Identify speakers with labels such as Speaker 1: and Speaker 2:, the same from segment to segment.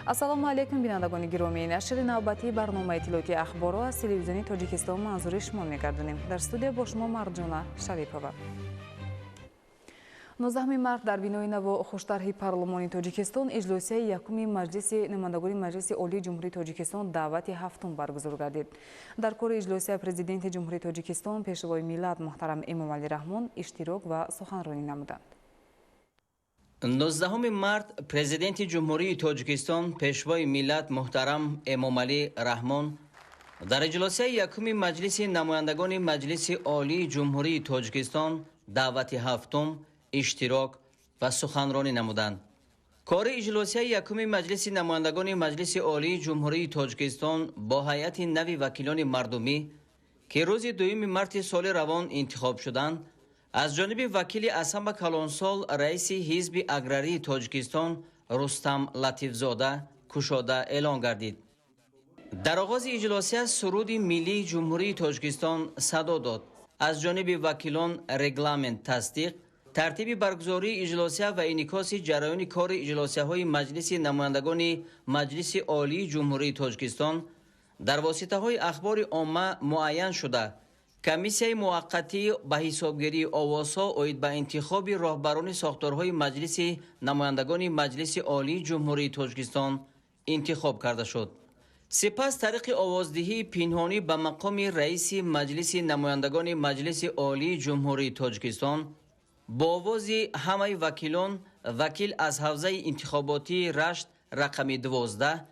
Speaker 1: Ассалому алайкум, бинандагони гиромӣ. Нашри навбатии барномаи иттилоотии ахборро аз телевизиони Тоҷикистон манзури шумо мегардонем. Дар студия бо шумо Марҷона Шарипова. 19 март дар бинои наво хуштарҳи парлумони Тоҷикистон иҷлосияи якуми Маҷлиси намояндагони Маҷлиси Олии Ҷумҳурии Тоҷикистон даъвати ҳафтум баргузор гардид. Дар кори иҷлосия Президенти Ҷумҳурии Тоҷикистон, Пешвои миллат муҳтарам Эмомалӣ Раҳмон иштирок ва суханронӣ намуданд.
Speaker 2: 19 март Президенти Ҷумҳурии Тоҷикистон, Пешвои миллат муҳтарам Эмомалӣ Раҳмон дар иҷлосияи якуми Маҷлиси намояндагони Маҷлиси Олии Ҷумҳурии Тоҷикистон даъвати ҳафтум иштирок ва суханронӣ намуданд. Кори иҷлосияи якуми Маҷлиси намояндагони Маҷлиси Олии Ҷумҳурии Тоҷикистон бо ҳайати нави вакилони мардумӣ, ки рӯзи 2 марти соли равон интихоб шуданд, аз ҷониби вакили аз ҳама калонсол, раиси Ҳизби аграрии Тоҷикистон Рустам Латифзода кушода эълон гардид. Дар оғози иҷлосия суруди миллии Ҷумҳурии Тоҷикистон садо дод. Аз ҷониби вакилон регламент тасдиқ, тартиби баргузории иҷлосия ва инъикоси ҷараёни кори иҷлосияҳои Маҷлиси намояндагони Маҷлиси Олии Ҷумҳурии Тоҷикистон дар воситаҳои ахбори омма муайян шуда, комиссияи муваққатӣ ба ҳисобгирии овозҳо оид ба интихоби роҳбарони сохторҳои Маҷлиси намояндагони Маҷлиси Олии Ҷумҳурии Тоҷикистон интихоб карда шуд. Сипас тариқи овоздиҳии пинҳонӣ ба мақоми раиси Маҷлиси намояндагони Маҷлиси Олии Ҷумҳурии Тоҷикистон бо овози ҳамаи вакилон вакил аз ҳавзаи интихоботии Рашт рақами 12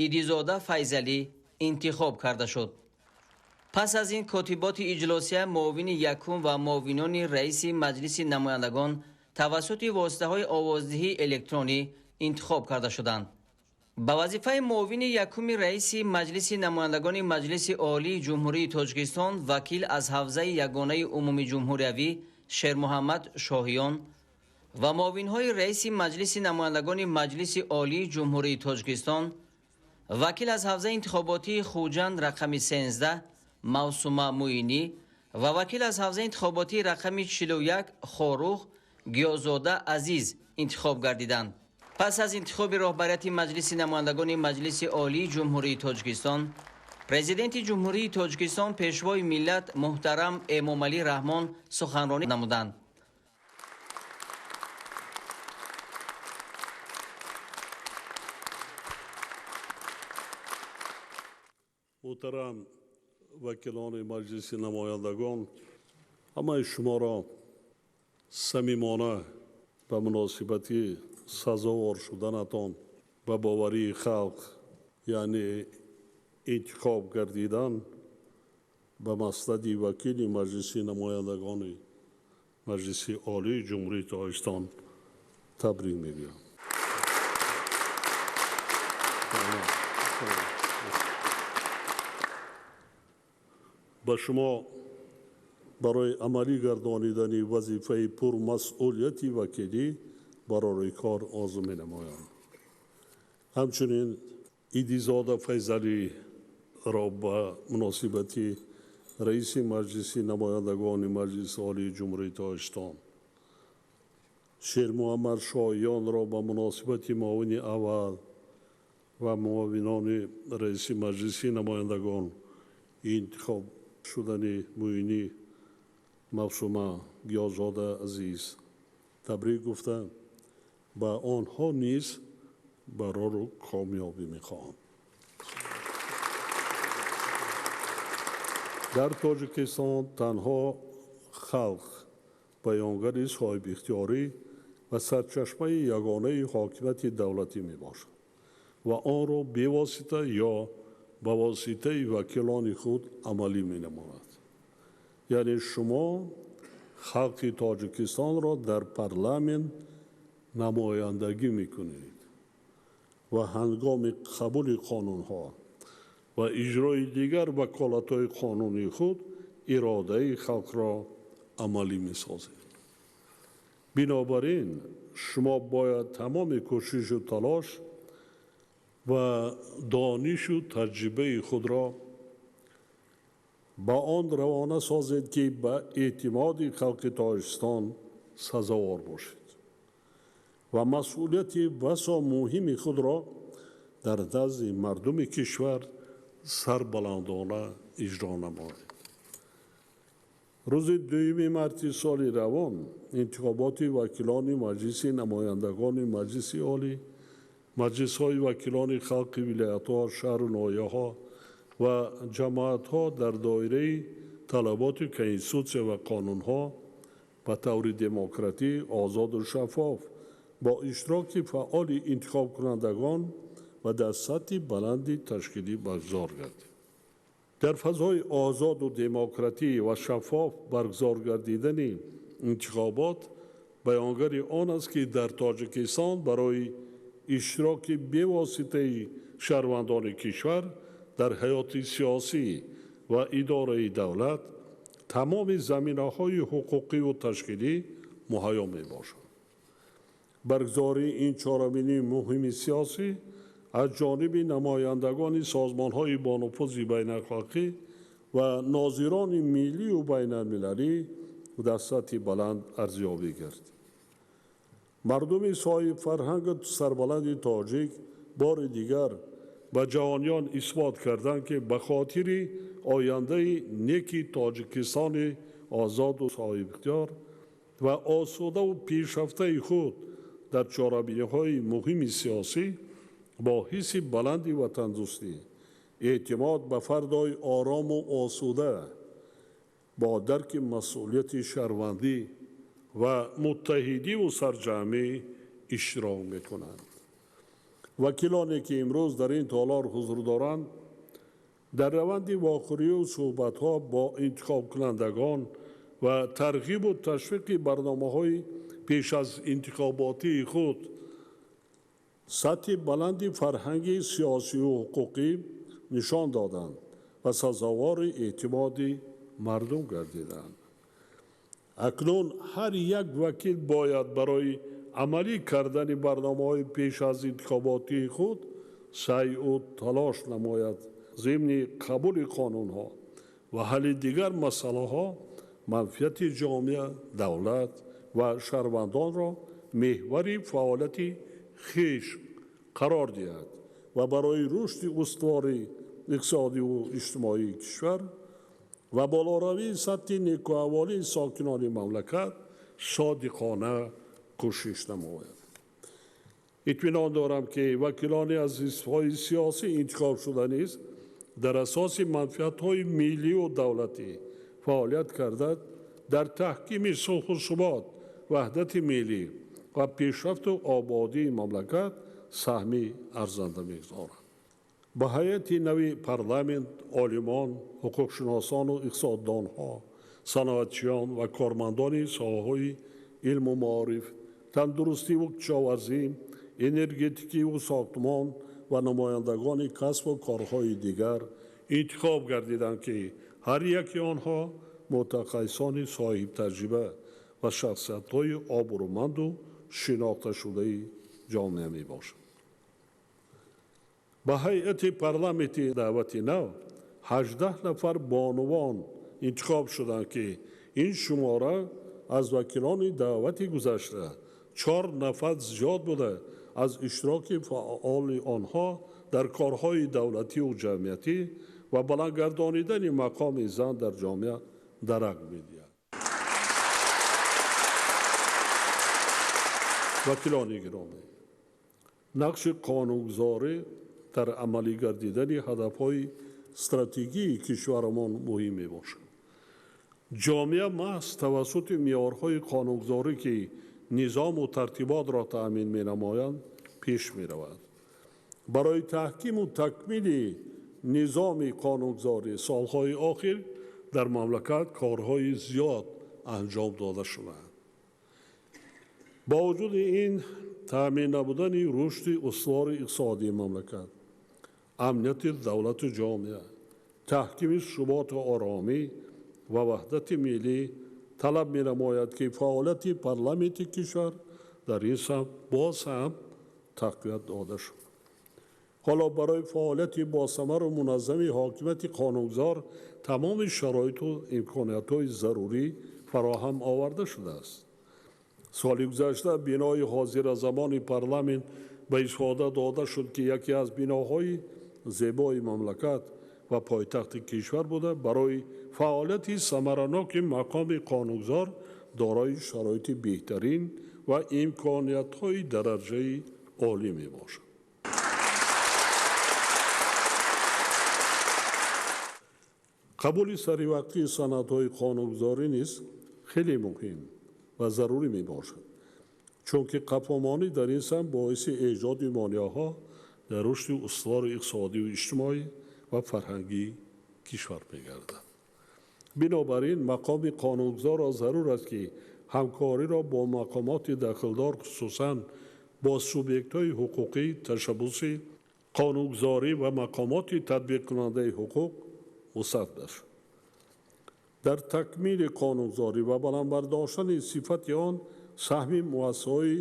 Speaker 2: Идизода Файзалӣ интихоб карда шуд. Пас аз ин котиботи иҷлосия муовини якум ва муовинони раиси Маҷлиси намояндагон тавассути воситаҳои овоздиҳии электронӣ интихоб карда шуданд. Ба вазифаи муовини якуми раиси Маҷлиси намояндагони Маҷлиси Олии Ҷумҳурии Тоҷикистон вакил аз ҳавзаи ягонаи умумиҷумҳуриявӣ Шермуҳаммад Шоҳиён ва муовинҳои раиси Маҷлиси намояндагони Маҷлиси Олии Ҷумҳурии Тоҷикистон вакил аз ҳавзаи интихоботии Хуҷанд рақами 13 Мавсума Муинӣ ва вакил аз ҳавзаи интихоботии рақами 41 Хоруғ Гиёзода Азиз интихоб гардиданд. Пас аз интихоби роҳбарияти Маҷлиси намояндагони Маҷлиси Олии Ҷумҳурии Тоҷикистон Президенти Ҷумҳурии Тоҷикистон, Пешвои миллат муҳтарам Эмомалӣ Раҳмон суханронӣ намуданд.
Speaker 3: Муҳтарам вакилони Маҷлиси намояндагон, ҳамаи шуморо самимона ба муносибати сазовор шуданатон ба боварии халқ, яъне интихоб гардидан ба маснади вакили Маҷлиси намояндагони Маҷлиси Олии Ҷумҳурии Тоҷикистон табрик мегӯям. Ба шумо барои амалӣ гардонидани вазифаи пурмасъулияти вакилӣ барори кор орзу менамоям. Ҳамчунин Идизода Файзалиро ба муносибати раиси Маҷлиси намояндагони Маҷлиси Олии Ҷумҳурии Тоҷикистон, Шермуҳаммад Шоҳиёнро ба муносибати муовини аввал ва муовинони раиси Маҷлиси намояндагон интихоб шудани Муинӣ Мавсума Гиёзода Азиз табрик гуфта, ба онҳо низ барору комёбӣ мехоҳам. Дар Тоҷикистон танҳо халқ баёнгари соҳибихтиёрӣ ва сарчашмаи ягонаи ҳокимияти давлатӣ мебошад ва онро бевосита ё ба воситаи вакилони худ амалӣ менамояд. Яъне шумо халқи Тоҷикистонро дар парламент намояндагӣ мекунед ва ҳангоми қабули қонунҳо ва иҷрои дигар ваколатҳои қонунии худ иродаи халқро амалӣ месозед. Бинобар ин шумо бояд тамоми кӯшишу талош ва донишу таҷрибаи худро ба он равона созед, ки ба эътимоди халқи Тоҷикистон сазовор бошед ва масъулияти басо муҳими худро Дар назди мардуми кишвар сарбаландона иҷро намоед. Рӯзи 2 марти соли равон интихоботи вакилони Маҷлиси намояндагони Маҷлиси Олӣ, маҷлисҳои вакилони халқи вилоятҳо, шаҳру ноҳияҳо ва ҷамоатҳо дар доираи талаботи конститутсия ва қонунҳо ба таври демократӣ, озоду шаффоф бо иштироки фаъоли интихобкунандагон ва дар сатҳи баланди ташкилӣ баргузор гардид. Дар фазои озоду демократӣ ва шаффоф баргузор гардидани интихобот баёнгари он аст, ки дар Тоҷикистон барои иштироки бевоситаи шаҳрвандони кишвар дар ҳаёти сиёсӣ ва идораи давлат тамоми заминаҳои ҳуқуқиву ташкилӣ муҳайё мебошанд. Баргузории ин чорабинии муҳими сиёсӣ аз ҷониби намояндагони созмонҳои бонуфузи байналхалқӣ ва нозирони миллию байналмилалӣ дар сатҳи баланд арзёбӣ гардид. Мардуми соҳибфарҳангу сарбаланди тоҷик бори дигар ба ҷаҳониён исбот карданд, ки ба хотири ояндаи неки Тоҷикистони озоду соҳибихтиёр ва осудаву пешрафтаи худ дар чорабиниҳои муҳими сиёсӣ бо ҳисси баланди ватандӯстӣ, эътимод ба фардои орому осуда, бо дарки масъулияти шаҳрвандӣ ва муттаҳидиву сарҷамъӣ иштирок мекунанд. Вакилоне ки имрӯз дар ин толор ҳузур доранд, дар раванди вохӯриву суҳбатҳо бо интихобкунандагон ва тарғибу ташвиқи барномаҳои пеш аз интихоботии худ сатҳи баланди фарҳанги сиёсию ҳуқуқӣ нишон доданд ва сазовори эътимоди мардум гардиданд. Акнун ҳар як вакил бояд барои амалӣ кардани барномаҳои пеш аз интихоботии худ саъю талош намояд. Зимни қабули қонунҳо ва ҳалли дигар масъалаҳо манфиати ҷомеа, давлат ва шаҳрвандонро меҳвари фаъолияти хеш қарор диҳад ва барои рушди устувори иқтисодиву иҷтимоии кишвар ва болоравии сатҳи некӯаҳволии сокинони мамлакат содиқона кӯшиш намояд. Итминон дорам, ки вакилони аз ҳизбҳои сиёсӣ интихобшуда низ дар асоси манфиатҳои миллию давлатӣ фаъолият карда, дар таҳкими сулҳу субот, ваҳдати миллӣ ва пешрафту ободии мамлакат саҳми арзанда мегузоранд. Ба ҳайати нави парламент олимон, ҳуқуқшиносону иқтисоддонҳо, саноатчиён ва кормандони соҳаҳои илму маориф, тандурустиву кишоварзӣ, энергетикиву сохтмон ва намояндагони касбу корҳои дигар интихоб гардиданд, ки ҳар яки онҳо мутахассисони соҳибтаҷриба ва шахсиятҳои обрӯманду шинохташудаи ҷомеа мебошанд. Ба ҳайати парламенти даъвати нав 18 нафар бонувон интихоб шуданд, ки ин шумора аз вакилони даъвати гузашта 4 нафар зиёд буда, аз иштироки фаъоли онҳо дар корҳои давлативу ҷамъиятӣ ва баландгардонидани мақоми зан дар ҷомеа дарак медиҳад. Вакилони гиромӣ, нақши қонунгузорӣ дар амалӣ гардидани ҳадафҳои стратегии кишварамон муҳим мебошад. Ҷомеа маҳз тавассути меъёрҳои қонунгузорӣ, ки низому тартиботро таъмин менамоянд, пеш меравад. Барои таҳкиму такмили низоми қонунгузорӣ солҳои охир дар мамлакат корҳои зиёд анҷом дода шудаанд. Бо вуҷуди ин таъмин набудани рушди устувори иқтисодии мамлакат, амнияти давлату ҷомеа, таҳкими суботу оромӣ ва ваҳдати миллӣ талаб менамояд, ки фаъолияти парламенти кишвар дар ин самт боз ҳам тақвият дода шуд. Ҳоло барои фаъолияти босамару муназзами ҳокимияти қонунгузор тамоми шароиту имкониятҳои зарурӣ фароҳам оварда шудааст. Соли гузашта бинои ҳозиразамони парламент ба истифода дода шуд, ки яке аз биноҳои зебои мамлакат ва пойтахти кишвар буда, барои фаъолияти самараноки мақоми қонунгузор дорои шароити беҳтарин ва имкониятҳои дараҷаи олӣ мебошад. Қабули саривақтии санадҳои қонунгузорӣ низ хеле муҳим ва зарурӣ мебошад, чунки қафомонӣ дар ин самт боиси эҷоди монеаҳо дар рушди устувори иқтисодию иҷтимоӣ ва фарҳангии кишвар мегардад. Бинобар ин мақоми қонунгузорро зарур аст, ки ҳамкориро бо мақомоти дахлдор, хусусан бо субъектҳои ҳуқуқӣ, ташаббуси қонунгузорӣ ва мақомоти татбиқкунандаи ҳуқуқ вусъат бахшад. Дар такмили қонунгузорӣ ва баланд бардоштани сифати он саҳми муассисаҳои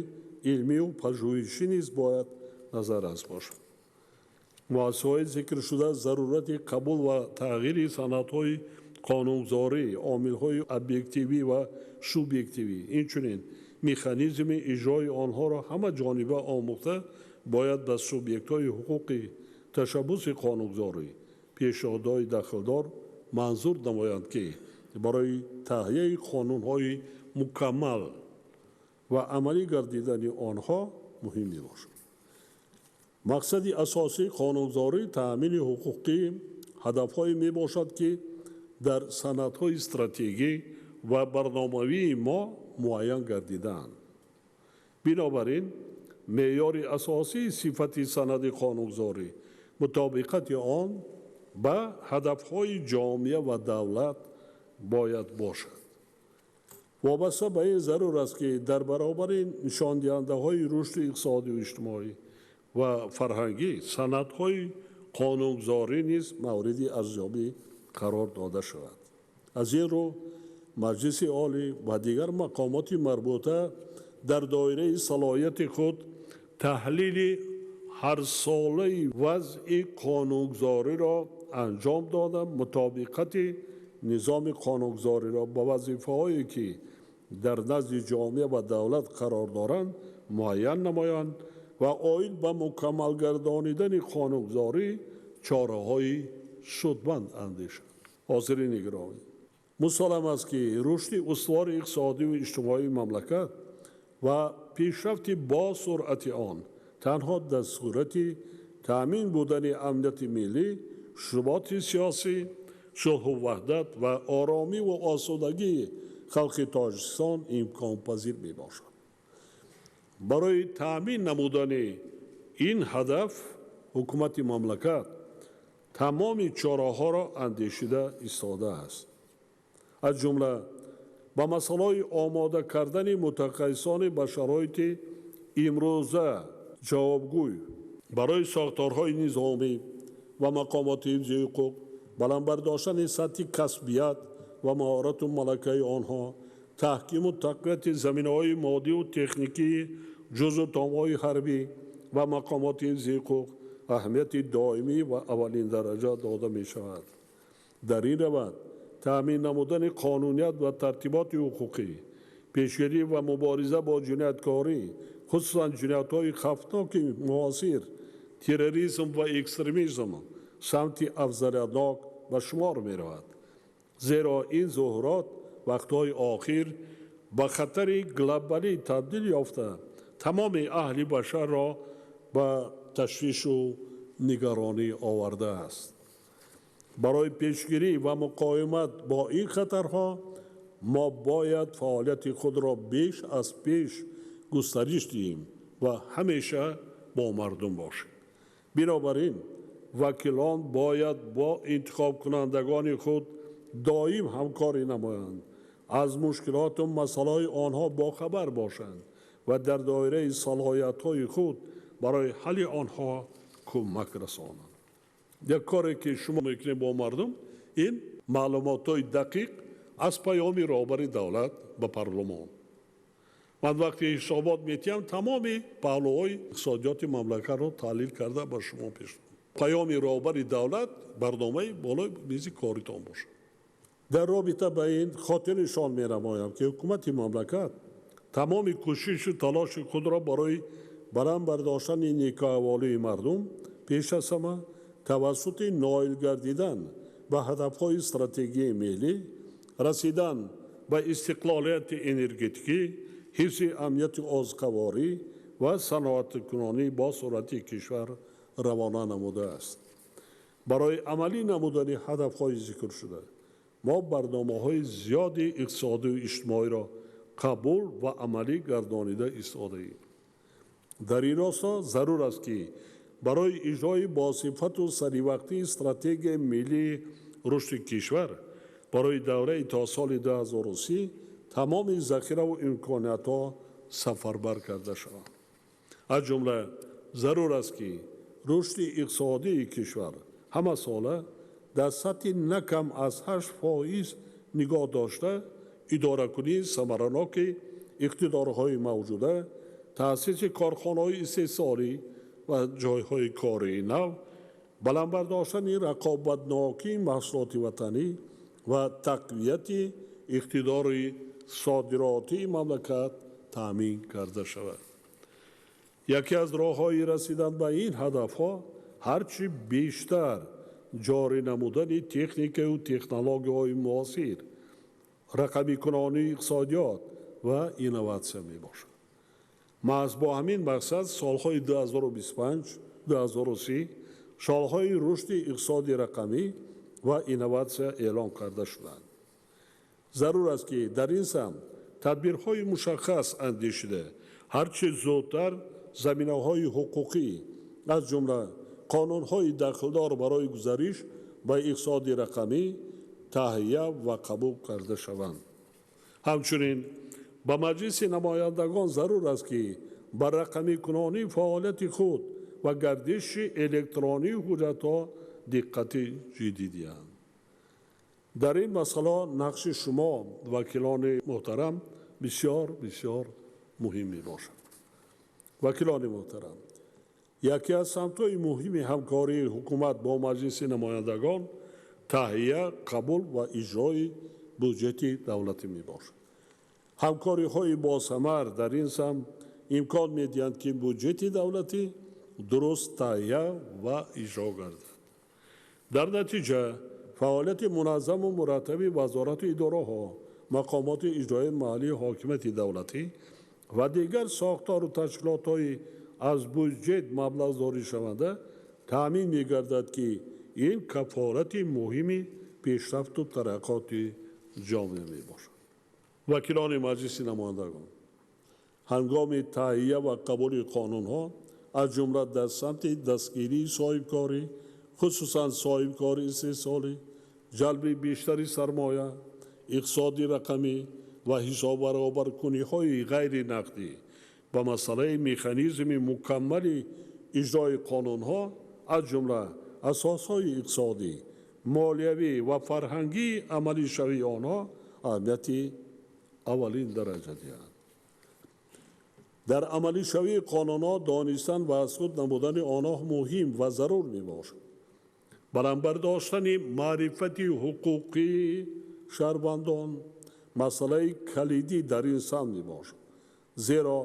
Speaker 3: илмию пажӯҳишӣ низ бояд назаррас бошад. Муассисаҳои зикршуда зарурати қабул ва тағйири санадҳои қонунгузорӣ, омилҳои объективӣ ва субъективӣ, инчунин механизми иҷрои онҳоро ҳамаҷониба омӯхта бояд ба субъектҳои ҳуқуқи ташаббуси қонунгузорӣ пешниҳодҳои дахлдор манзур намоянд, ки барои таҳияи қонунҳои мукаммал ва амалӣ гардидани онҳо муҳим мебошад. Мақсади асосии қонунгузорӣ таъмини ҳуқуқии ҳадафҳое мебошад, ки дар санадҳои стратегӣ ва барномавии мо муайян гардидаанд. Бинобар ин меъёри асосии сифати санади қонунгузорӣ мутобиқати он ба ҳадафҳои ҷомеа ва давлат бояд бошад. Вобаста ба ин зарур аст, ки дар баробари нишондиҳандаҳои рушди иқтисодию иҷтимоӣ ва фарҳангӣ санадҳои қонунгузорӣ низ мавриди арзёбӣ қарор дода шавад. Аз ин рӯ Маҷлиси Олӣ ва дигар мақомоти марбута дар доираи салоҳияти худ таҳлили ҳарсолаи вазъи қонунгузориро анҷом дода, мутобиқати низоми қонунгузориро ба вазифаҳое, ки дар назди ҷомеа ва давлат қарор доранд, муайян намоянд ва оид ба мукаммал гардонидани қонунгузорӣ чораҳои судманд андешанд. Ҳозирини гиромӣ, мусаллам аст, ки рушди устувори иқтисодию иҷтимоии мамлакат ва пешрафти босуръати он танҳо дар сурати таъмин будани амнияти миллӣ, суботи сиёсӣ, сулҳу ваҳдат ва оромиву осудагии халқи Тоҷикистон имконпазир мебошад. Барои таъмин намудани ин ҳадаф ҳукумати мамлакат тамоми чораҳоро андешида истодааст. Аз ҷумла ба масъалаҳои омода кардани мутахассисони ба шароити имрӯза ҷавобгӯй барои сохторҳои низомӣ ва мақомоти ҳифзи ҳуқуқ, баланд бардоштани сатҳи касбият ва маҳорату малакаи онҳо, таҳкиму тақвияти заминаҳои моддиву техникии ҷузъу томҳои ҳарбӣ ва мақомоти ҳифзи ҳуқуқ аҳамияти доимӣ ва аввалиндараҷа дода мешавад. Дар ин раванд таъмин намудани қонуният ва тартиботи ҳуқуқӣ, пешгирӣ ва мубориза бо ҷинояткорӣ, хусусан ҷиноятҳои хавфноки муосир, терроризм ва экстремизм самти афзалиятнок ба шумор меравад. Зеро ин зуҳурот вақтҳои охир ба хатари глобалӣ табдил ёфта, тамоми аҳли башарро ба ташвишу нигаронӣ овардааст. Барои пешгирӣ ва муқовимат бо ин хатарҳо мо бояд фаъолияти худро беш аз пеш густариш диҳем ва ҳамеша бо мардум бошем. Бинобар ин вакилон бояд бо интихобкунандагони худ доим ҳамкорӣ намоянд, аз мушкилоту масъалаҳои онҳо бохабар бошанд ва дар доираи салоҳиятҳои худ барои ҳалли онҳо кӯмак расонанд. Як коре ки шумо мекунед бо мардум, ин маълумотҳои дақиқ аз паёми роҳбари давлат ба парлумон. Ман вақте ҳисобот метиҳам, тамоми паҳлӯҳои иқтисодиёти мамлакатро таҳлил карда ба шумо пешниҳод. Паёми роҳбари давлат барномаи болои мизи коритон бошад. Дар робита ба ин хотирнишон менамоям, ки ҳукумати мамлакат Тамоми кӯшишу талоши худро барои баланд бардоштани некӯаҳволии мардум пеш аз ҳама тавассути ноил гардидан ба ҳадафҳои стратегияи миллӣ, расидан ба истиқлолияти энергетикӣ, ҳифзи амнияти озуқаворӣ ва саноаткунонӣ бо суръати кишвар равона намудааст. Барои амалӣ намудани ҳадафҳои зикршуда мо барномаҳои зиёди иқтисодию иҷтимоиро қабул ва амалӣ гардонида истодаем. Дар ин росто зарур аст, ки барои иҷрои босифату саривақтии стратегияи миллии рушди кишвар барои давраи то соли 2030 тамоми захираву имкониятҳо сафарбар карда шаванд. Аз ҷумла зарур аст, ки рушди иқтисодии кишвар ҳамасола дар сатҳи на кам аз 8% нигоҳ дошта, идоракунии самараноки иқтидорҳои мавҷуда, таъсиси корхонаҳои истеҳсолӣ ва ҷойҳои кории нав, баланд бардоштани рақобатнокии маҳсулоти ватанӣ ва тақвияти иқтидори содиротии мамлакат таъмин карда шавад. Яке аз роҳҳои расидан ба ин ҳадафҳо ҳарчи бештар ҷорӣ намудани техникаю технологияҳои муосир, рақамикунонии иқтисодиёт ва инноватсия мебошад. Маҳз бо ҳамин мақсад солҳои 2025-2030 солҳои рушди иқтисоди рақамӣ ва инноватсия эълон карда шуданд. Зарур аст, ки дар ин самт тадбирҳои мушаххас андешида, ҳарчи зудтар заминаҳои ҳуқуқӣ, аз ҷумла қонунҳои дахлдор барои гузариш ба иқтисоди рақамӣ таҳия ва қабул карда шаванд. Ҳамчунин ба Маҷлиси намояндагон зарур аст, ки ба рақамикунонии фаъолияти худ ва гардиши электронии ҳуҷҷатҳо диққати ҷиддӣ диҳанд. Дар ин масъала нақши шумо, вакилони муҳтарам, бисёр бисёр муҳим мебошад. Вакилони муҳтарам, яке аз самтҳои муҳими ҳамкории ҳукумат бо Маҷлиси намояндагон таҳия, қабул ва иҷрои буҷети давлатӣ мебошад. Ҳамкориҳои босамар дар ин самт имкон медиҳанд, ки буҷети давлатӣ дуруст таҳия ва иҷро гардад. Дар натиҷа фаъолияти муназзаму мураттаби вазорату идораҳо, мақомоти иҷроии маҳаллии ҳокимияти давлатӣ ва дигар сохтору ташкилотҳои аз буҷет маблағгузоришаванда таъмин мегардад, ки ин кафолати муҳими пешрафту тараққоти ҷомеа мебошад. Вакилони Маҷлиси намояндагон, ҳангоми таҳия ва қабули қонунҳо, аз ҷумла дар самти дастгирии соҳибкорӣ, хусусан соҳибкории истеҳсолӣ, ҷалби бештари сармоя, иқтисоди рақамӣ ва ҳисоббаробаркуниҳои ғайринақдӣ ба масъалаи механизми мукаммали иҷрои қонунҳо, аз ҷумла асосҳои иқтисодӣ, молиявӣ ва фарҳангии амалишавии онҳо аҳамияти аввалин дараҷа диҳанд. Дар амалишавии қонунҳо донистан ва аз худ намудани онҳо муҳим ва зарур мебошад. Баланд бардоштани маърифати ҳуқуқии шаҳрвандон масъалаи калидӣ дар ин самт мебошад, зеро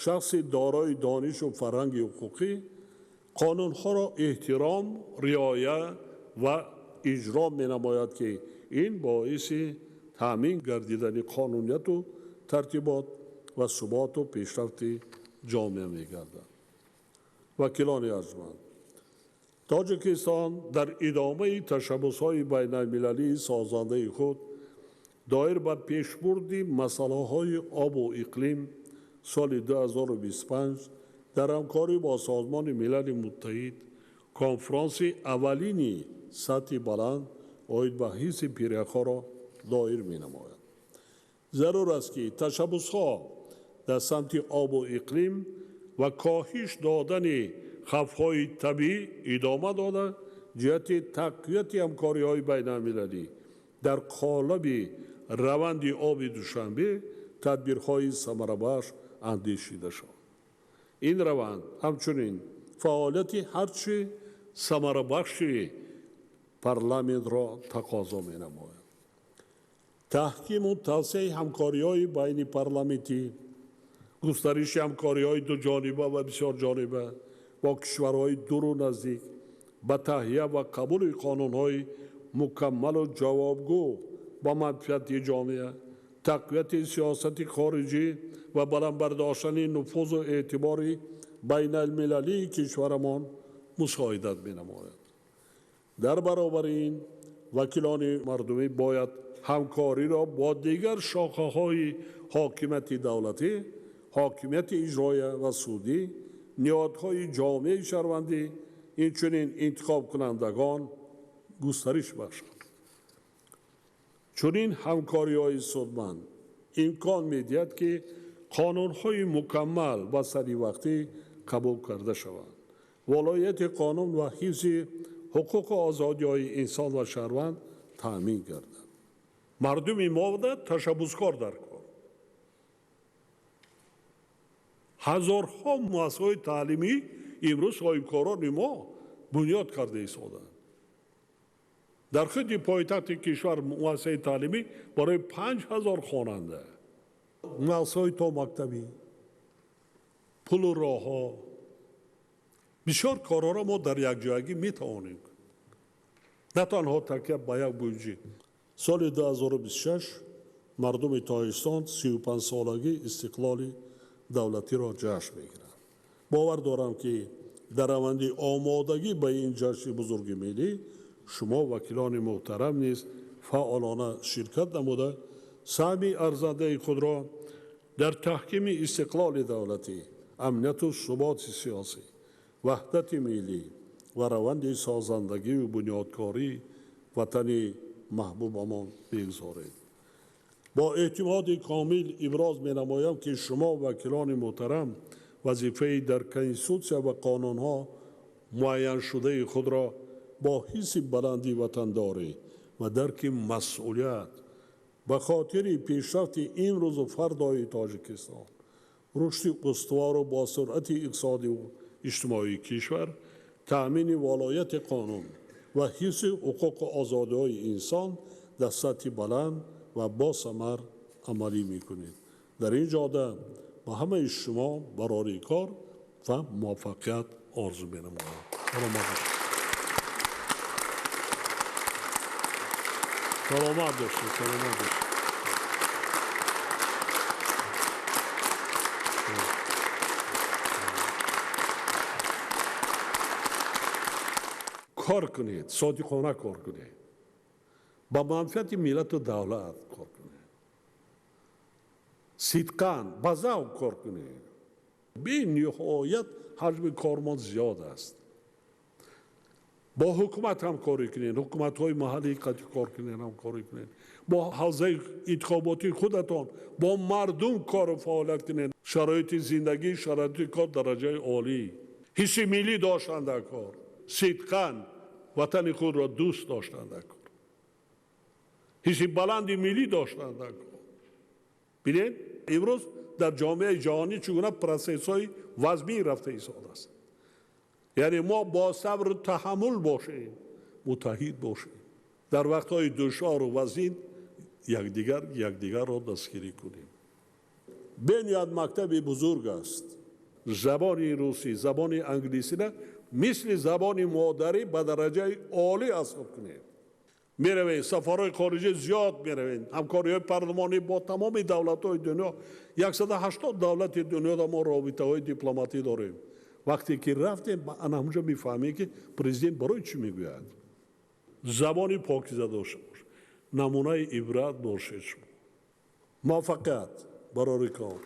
Speaker 3: шахси дорои донишу фарҳанги ҳуқуқӣ қонунҳоро эҳтиром, риоя ва иҷро менамояд, ки ин боиси таъмин гардидани қонунияту тартибот ва суботу пешрафти ҷомеа мегардад. Вакилони арҷманд, Тоҷикистон дар идомаи ташаббусҳои байналмилалии созандаи худ доир ба пешбурди масъалаҳои обу иқлим соли 2025 дар ҳамкорӣ бо Созмони Милали Муттаҳид конфронси аввалини сатҳи баланд оид ба ҳифзи пиряхҳоро доир менамояд. Зарур аст, ки ташаббусҳо дар самти обу иқлим ва коҳиш додани хавфҳои табиӣ идома дода, ҷиҳати тақвияти ҳамкориҳои байналмилалӣ дар қолаби раванди оби Душанбе тадбирҳои самарабахш андешида шавад. Ин раванд ҳамчунин фаъолияти ҳарчи самарабахши парламентро тақозо менамояд. Таҳкиму тавсеаи ҳамкориҳои байнипарламентӣ Густариши ҳамкориҳои дуҷониба ва бисёрҷониба бо кишварҳои дуру наздик ба таҳия ва қабули қонунҳои мукаммалу ҷавобгӯ ба манфиати ҷомеа, тақвияти сиёсати хориҷӣ ва баланд бардоштани нуфузу эътибори байналмилалии кишварамон мусоидат менамояд. Дар баробари ин вакилони мардумӣ бояд ҳамкориро бо дигар шохаҳои ҳокимияти давлатӣ, ҳокимияти иҷроия ва судӣ, ниҳодҳои ҷомеаи шаҳрвандӣ, инчунин интихобкунандагон густариш бахшанд. Чунин ҳамкориҳои судманд имкон медиҳад, ки қонунҳои мукаммал ва саривақтӣ қабул карда шаванд. Волоияти қонун ва ҳифзи ҳуқуқу озодиҳои инсон ва шаҳрванд таъмин гардад. Мардуми мо ташаббускор дар кор. Ҳазорҳо муассисаҳои таълимӣ имрӯз соҳибкорони мо бунёд карда истодаанд. Дар худи пойтахти кишвар муассисаи таълимӣ барои 5000 хонанда, муассисаҳои томактабӣ, пулу роҳҳо, бисёр корҳоро мо дар якҷоягӣ метавонем, на танҳо такя ба як буҷет. Соли 2026 мардуми Тоҷикистон 35-солагии истиқлоли давлатиро ҷашн мегиранд. Бовар дорам, ки дар раванди омодагӣ ба ин ҷашни бузурги миллӣ шумо вакилони муҳтарам низ фаъолона ширкат намуда, саҳми арзандаи худро дар таҳкими истиқлоли давлатӣ, амнияту суботи сиёсӣ, ваҳдати миллӣ ва раванди созандагию бунёдкории ватани маҳбубамон бигзоред. Бо эътимоди комил иброз менамоям, ки шумо вакилони муҳтарам вазифаи дар конститутсия ва қонунҳо муайяншудаи худро бо ҳисси баланди ватандорӣ ва дарки масъулият ба хотири пешрафти имрӯзу фардои Тоҷикистон, рушди устувору бо суръати иқтисодиву иҷтимоии кишвар, таъмини волояти қонун ва ҳифзи ҳуқуқу озодиҳои инсон дар сатҳи баланд ва босамар амалӣ мекунед. Дар ин ҷода ба ҳамаи шумо барори кор ва муваффақият орзу менамоям. Саломат бошед. Саломат бошед. Саломат бошед. Кор кунед, содиқона кор кунед, ба манфиати миллату давлат кор кунед, сидқан ба завқ кор кунед. Бениҳоят ҳаҷми кормон зиёд аст. Бо ҳукумат ҳамкорӣ кунед, ҳукуматҳои маҳаллӣ қатъи кор кунед, ҳамкорӣ кунед, бо ҳавзаи интихоботии худатон, бо мардум кору фаъолият кунед. Шароити зиндагӣ, шароити кор дараҷаи олӣ, ҳисси миллӣ доштан дар кор, сидқан ватани худро дӯст доштан дар кор, ҳисси баланди миллӣ доштан дар кор. Бинед, имрӯз дар ҷомеаи ҷаҳонӣ чӣ гуна процессҳои вазмин рафта истодааст. Яъне мо бо сабру таҳаммул бошем, муттаҳид бошем, дар вақтҳои душвору вазин якдигарро дастгирӣ кунем. Бениҳоят мактаби бузург аст. Забони русӣ, забони англисиро мисли забони модарӣ ба дараҷаи олӣ аз худ кунем. Меравем, сафарҳои хориҷӣ зиёд меравем, ҳамкориҳои парлумонӣ бо тамоми давлатҳои дунё, 180 давлати дунёда мо робитаҳои дипломатӣ дорем. Вақте ки рафтем, ана ҳамҷо мефаҳмем, ки президент барои чӣ мегӯяд. Забони покиза дошта бош, намунаи ибрат бошед шумо. Муваффақият барори кор.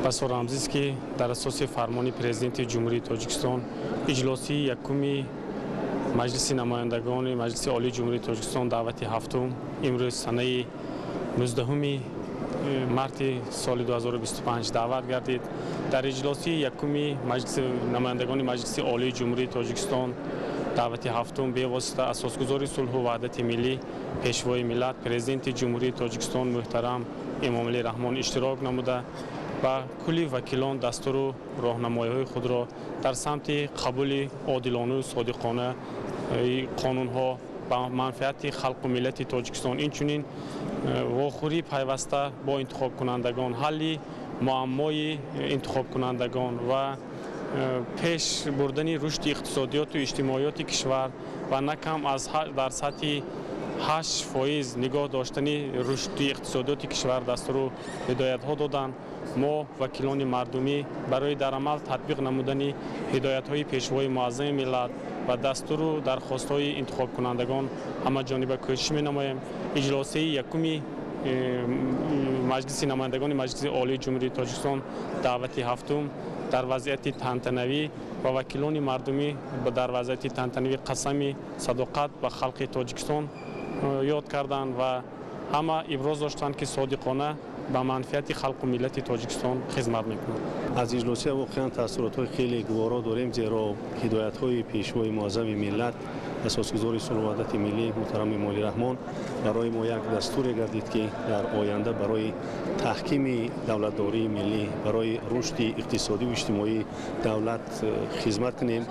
Speaker 4: Басо рамзист, ки дар асоси фармони Президенти Ҷумҳурии Тоҷикистон иҷлосии якуми Маҷлиси намояндагони Маҷлиси Олии Ҷумҳурии Тоҷикистон даъвати ҳафтум имрӯз санаи 19 марти соли 2025 даъват гардид. Дар иҷлосии якуми Маҷлиси намояндагони Маҷлиси Олии Ҷумҳурии Тоҷикистон Даъвати ҳафтум бевосита асосгузори сулҳу ваҳдати миллӣ, Пешвои миллат, Президенти Ҷумҳурии Тоҷикистон муҳтарам Эмомалӣ Раҳмон иштирок намуда, ба кулли вакилон дастуру роҳнамоиҳои худро дар самти қабули одилону содиқона қонунҳо ба манфиати халқу миллати Тоҷикистон, инчунин вохӯрии пайваста бо интихобкунандагон, ҳалли муаммои интихобкунандагон ва пеш бурдани рушди иқтисодиёту иҷтимоиёти кишвар ва на кам аз дар сатҳи 8% нигоҳ доштани рушди иқтисодиёти кишвар дастуру ҳидоятҳо доданд. Мо, вакилони мардумӣ, барои дар амал татбиқ намудани ҳидоятҳои Пешвои муаззами миллат ва дастуру дархостҳои интихобкунандагон ҳамаҷониба кӯшиш менамоем. Иҷлосияи якуми Маҷлиси намояндагони Маҷлиси Олии Ҷумҳурии Тоҷикистон даъвати ҳафтум дар вазъияти тантанавӣ ва вакилони мардумӣ дар вазъияти тантанавӣ қасами садоқат ба халқи Тоҷикистон ёд карданд ва ҳама иброз доштанд, ки содиқона ба манфиати халқу миллати Тоҷикистон хизмат мекунанд.
Speaker 5: Аз иҷлосия воқеан таассуротҳои хеле гуворо дорем, зеро ҳидоятҳои Пешвои муаззами миллат, асосгузори сулҳу ваҳдати миллӣ муҳтарам Эмомалӣ Раҳмон барои мо як дастуре гардид, ки дар оянда барои таҳкими давлатдории миллӣ, барои рушди иқтисодиву иҷтимоии давлат хизмат кунем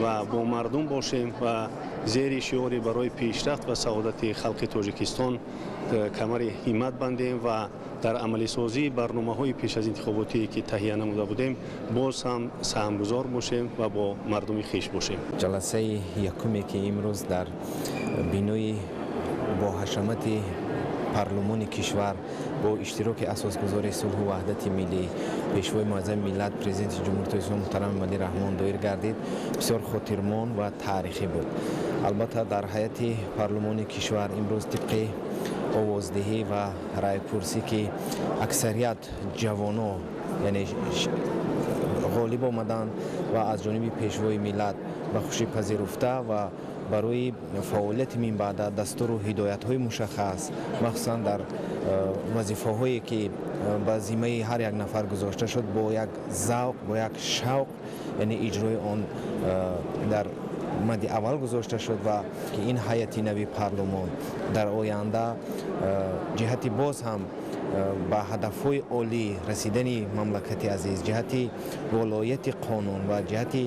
Speaker 5: ва бо мардум бошем ва зери шиори барои пешрафт ва саодати халқи Тоҷикистон камари ҳиммат бандем ва дар амалисозии барномаҳои пеш аз интихоботие, ки таҳия намуда будем, боз ҳам саҳмгузор бошем ва бо мардуми хеш бошем.
Speaker 6: Ҷаласаи якуме, ки имрӯз дар бинои бо ҳашамати парлумони кишвар бо иштироки асосгузори сулҳу ваҳдати миллӣ, Пешвои муаззами миллат, Президенти Ҷумҳурии Тоҷикистон муҳтарам Эмомалӣ Раҳмон доир гардид, бисёр хотирмон ва таърихӣ буд. Албатта, дар ҳайати парлумони кишвар имрӯз тибқи овоздиҳӣ ва райпурсӣ, ки аксарият ҷавоно, яъне, ғолиб омаданд ва аз ҷониби Пешвои миллат ба хушӣ пазируфта ва барои фаъолияти минбаъда дастуру ҳидоятҳои мушаххас, махсусан дар вазифаҳое, ки ба зиммаи ҳар як нафар гузошта шуд, бо як завқ, бо як шавқ, яъне, иҷрои он дар мадди аввал гузошта шуд ва ки ин ҳайати нави парлумон дар оянда ҷиҳати боз ҳам ба ҳадафҳои олӣ расидани мамлакати азиз, ҷиҳати волояти қонун ва ҷиҳати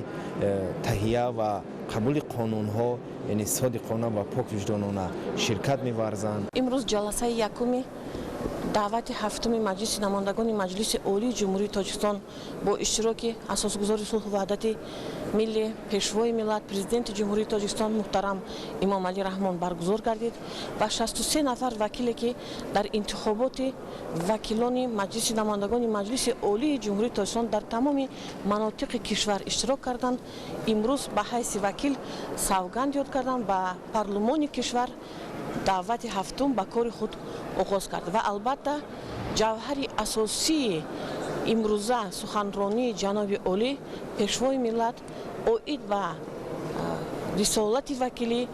Speaker 6: таҳия ва қабули қонунҳо, яъне, содиқона ва поквиҷдонона ширкат меварзанд.
Speaker 7: Имрӯз ҷаласаи якуми даъвати ҳафтуми Маҷлиси намояндагони Маҷлиси Олии Ҷумҳурии Тоҷикистон бо иштироки асосгузори сулҳу ваҳдати миллӣ, Пешвои миллат, Президенти Ҷумҳурии Тоҷикистон муҳтарам Эмомалӣ Раҳмон баргузор гардид ва 63 нафар вакиле, ки дар интихоботи вакилони Маҷлиси намояндагони Маҷлиси Олии Ҷумҳурии Тоҷикистон дар тамоми манотиқи кишвар иштирок карданд, имрӯз ба ҳайси вакил савганд ёд карданд ва парлумони кишвар даъвати ҳафтум ба кори худ оғоз кард. Ва албатта, ҷавҳари асосии имрӯза суханронии ҷаноби олӣ, Пешвои миллат, оид ба рисолати вакилӣ,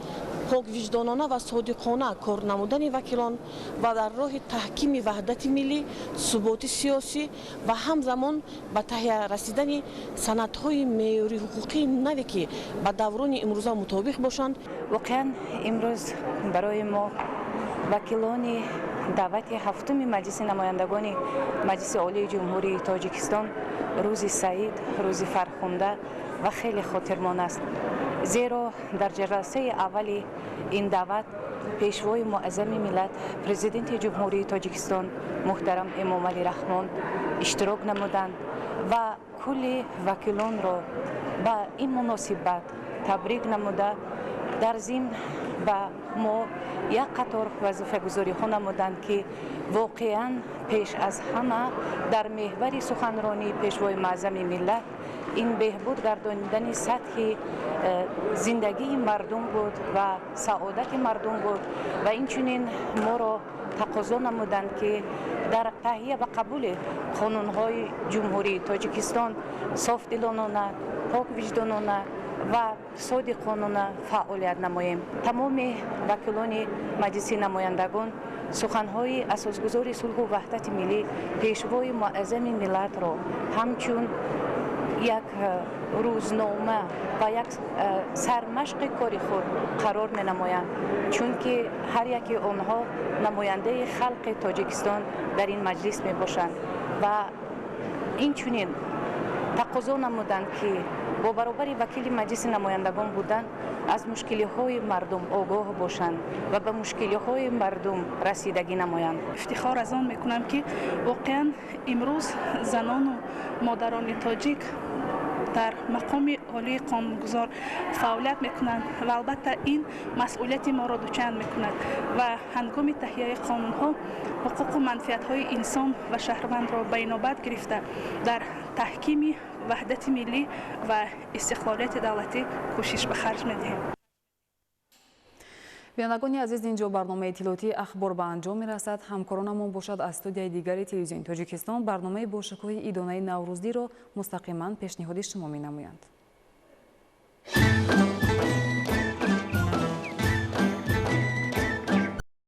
Speaker 7: поквиҷдонона ва содиқона кор намудани вакилон ва дар роҳи таҳкими ваҳдати миллӣ, суботи сиёсӣ ва ҳамзамон ба таҳия расидани санадҳои меъёри ҳуқуқии наве, ки ба даврони имрӯза мутобиқ бошанд.
Speaker 8: Воқеан, имрӯз барои мо, вакилони даъвати ҳафтуми Маҷлиси намояндагони Маҷлиси Олии Ҷумҳурии Тоҷикистон, рӯзи саид, рӯзи фархунда ва хеле хотирмон аст, зеро дар ҷаласаи аввали ин даъват Пешвои муаззами миллат, Президенти Ҷумҳурии Тоҷикистон муҳтарам Эмомалӣ Раҳмон иштирок намуданд ва кулли вакилонро ба ин муносибат табрик намуда, дар зимн ба мо як қатор вазифагузориҳо намуданд, ки воқеан пеш аз ҳама дар меҳвари суханронии Пешвои муаззами миллат ин беҳбуд гардонидани сатҳи зиндагии мардум буд ва саодати мардум буд. Ва инчунин моро тақозо намуданд, ки дар таҳия ва қабули қонунҳои Ҷумҳурии Тоҷикистон софдилонона, поквиҷдонона ва содиқонона фаъолият намоем. Тамоми вакилони Маҷлиси намояндагон суханҳои асосгузори сулҳу ваҳдати миллӣ, Пешвои муаззами миллатро ҳамчун Як рӯзнома ва як сармашқи кори худ қарор менамоянд, чунки ҳар яки онҳо намояндаи халқи Тоҷикистон дар ин маҷлис мебошанд ва инчунин тақозо намуданд, ки бо баробари вакили Маҷлиси намояндагон будан аз мушкилиҳои мардум огоҳ бошанд ва ба мушкилиҳои мардум расидагӣ намоянд.
Speaker 9: Ифтихор аз он мекунам, ки воқеан имрӯз занону модарони тоҷик дар мақоми олии қонунгузор фаъолият мекунанд ва албатта ин масъулияти моро дучанд мекунад ва ҳангоми таҳияи қонунҳо ҳуқуқу манфиатҳои инсон ва шаҳрвандро ба инобат гирифта, дар таҳкими ваҳдати миллӣ ва истиқлолияти давлатӣ кӯшиш ба харҷ медиҳем.
Speaker 1: Бинандагони азиз, инҷо барномаи иттилоотии «Ахбор» ба анҷом мерасад. Ҳамкоронамон бошад, аз студияи дигари Телевизиони Тоҷикистон барномаи бошукӯҳи идонаи наврӯзиро мустақиман пешниҳоди шумо менамоянд.